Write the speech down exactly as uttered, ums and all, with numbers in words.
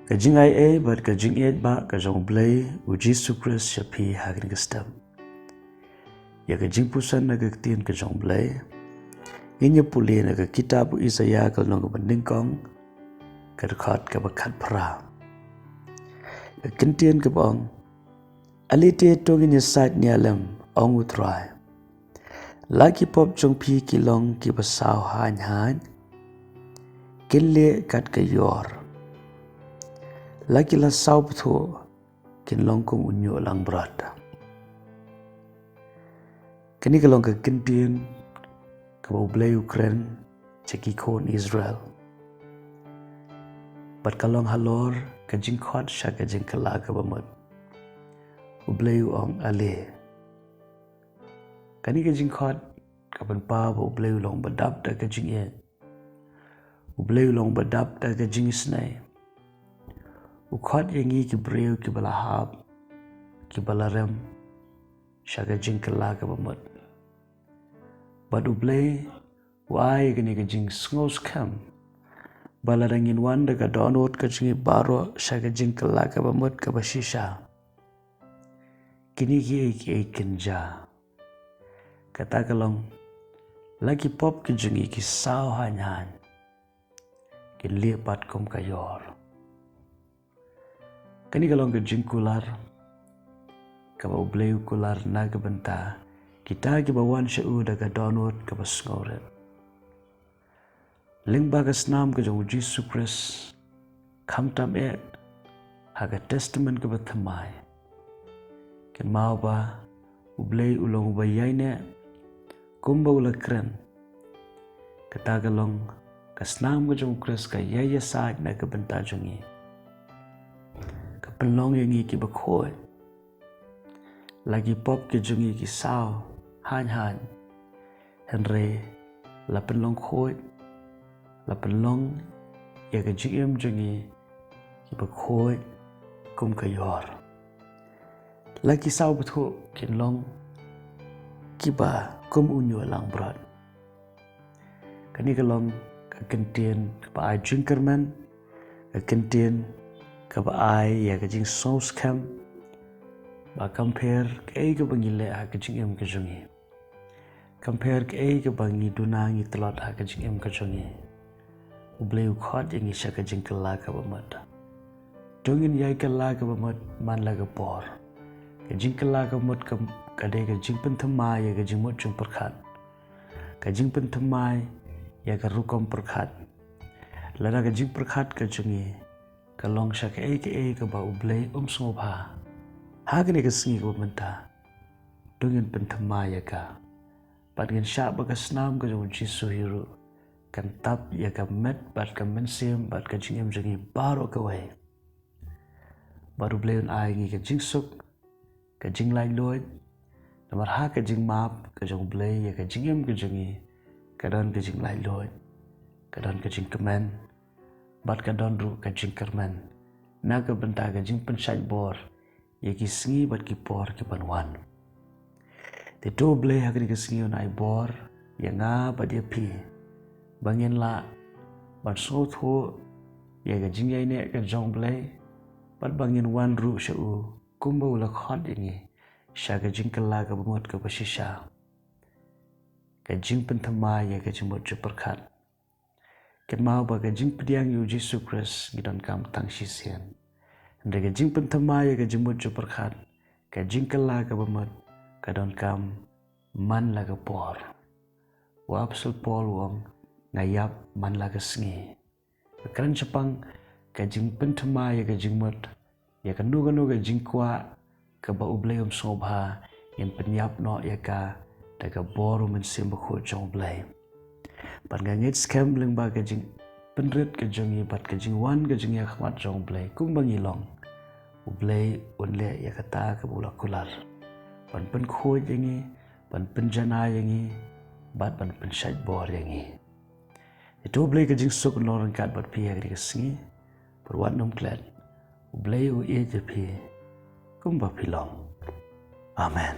Ka jingaiei bad ka jingïeit ba ka jong U Blei U Jisu Khrist sha phi ha kane ka step. Ïa ka jingpuson na ka ktien ka jong U Blei ngin ïa pule na ka kitab u Isaïah ka lynnong kaba nyngkong, ka dkhot kaba khatphra. Ka ktien kaba ong, Ale te to ngin ïasaid nia lem, ong U Trai. La ki pop jong phi ki long kiba saw haiñ haiñ, kin lieh kat ka ïor. La ki la saw bthuh, kin long kum u ñiuh langbrot. Kane ka long ka ktien kaba U Blei u kren sha ki khun Israel. Bad ka long halor ka jingkhot sha ka jingkylla kaba mut. U Blei u ong ale. Kane ka jingkhot ka pynpaw ba U Blei u long ba dap da ka jingïeit. U Blei u long ba dap da ka jingisynei. U khot ïa ngi ki briew kiba la hap, kiba la rem sha ka jingkylla kaba mut. Bad U Blei u ai kane ka jingsngewskhem ba lada ngin wan da ka dohnud ka jong ngi baroh sha ka jingkylla kaba mut kaba shisha, kine kiei kiei kin jia. Kata ka long, la ki pop ki jong ngi ki saw haiñ haiñ, kin lieh pat kum ka ïor. Kane ka long ka jingkular kaba U Blei u kular na ka bynta kita kiba wan sha u da ka dohnud kaba sngewrit. Lyngba ka snam ka jong U Jisu Khrist, khamtam eh ha ka Testament kaba thymmai, kynmaw ba U Blei u long uba ïaineh kumba u la kren. Kata ka long, ka snam ka jong U Khrist ka ïai ïasaid na ka bynta jong ngi. Ka pynlong ïa ngi kiba khuid. La ki pop ki jong ngi ki saw haiñ haiñ, hynrei la pynlong khuid, la pynlong ïa ka jingim jong ngi kiba khuid kum ka ïor. La ki saw bthuh kin long kiba kum u ñiuh langbrot. Kane ka long ka ktien kaba ai jingkyrmen, ka ktien kaba ai ïa ka jingsngewskhem ba kam pher kaei kaba ngi leh ha ka jingim ka jong ngi. Kam pher kaei kaba ngi duna ngi tlot ha ka jingim ka jong ngi. U Blei u khot ïa ngi sha ka jingkylla kaba mut. To ngin ïai kylla kaba mut man la ka por. Ka jingkylla kaba mut ka, ka dei ka jingpynthymmai ïa ka jingmut jingpyrkhat. Ka jingpynthymmai ïa ka rukom pyrkhat. Lada ka jingpyrkhat ka jong ngi ka long sha kaei kaei kaba U Blei um sngewbha ha kane ka sngi kaba mynta, to ngin pynthymmai ïa ka. Bad ngin shah ba ka snam ka jong U Jisu hi ruh kan tap ïa ka met bad ka mynsiem bad ka jingim jong ngi baroh kawei. Bad U Blei un ai ngi ka jingsuk, ka jinglaitluid. Namar ha ka jingmap ka jong U Blei ïa ka jingim ka jong ngi, ka don ka jinglaitluid, ka don ka jingkmen, bad ka don ruh ka jingkyrmen na ka bynta ka jingpynshait bor ïa ki sngi bad ki por ki ban wan. Te to U Blei ha kane ka sngi un ai bor ïa nga bad ïa phi ba ngin lah ban sngewthuh ïa ka jingïaineh ka jong U Blei, bad ba ngin wan ruh sha u kumba u la khot ïa ngi sha ka jingkylla kaba mut kaba shisha. Ka jingpynthymmai ïa ka jingmut jingpyrkhat. Kynmaw ba ka jingpdiang ïa U Jisu Khrist ngi donkam tang shisien. Hynrei ka jingpynthymmai ïa ka jingmut jingpyrkhat, ka jingkylla kaba mut, ka donkam man la ka por. U Apostol Paul u ong, nga ïap man la ka sngi. Ka kren shaphang ka jingpynthymmai ïa ka jingmut, ïa kano kano ka jingkwah kaba U Blei um sngewbha, ngin pynïap noh ïa ka da ka bor U Mynsiem Bakhuid jong U Blei. Bad nga ngeit skhem lyngba ka jingpynrit ka jong ngi bad ka jingwan ka jong ngi ha khmat jong U Blei kumba ngi long, U Blei un leh ïa kata kaba u la kular, ban pynkhuid ïa ngi, ban pynjanai ïa ngi, bad ban pynshait bor ïa ngi. Te to U Blei ka jingsuk un long ryngkat bad phi ha kane ka sngi. Bad wat nym klet, U Blei u ïeit ïa phi kumba phi long. Amen.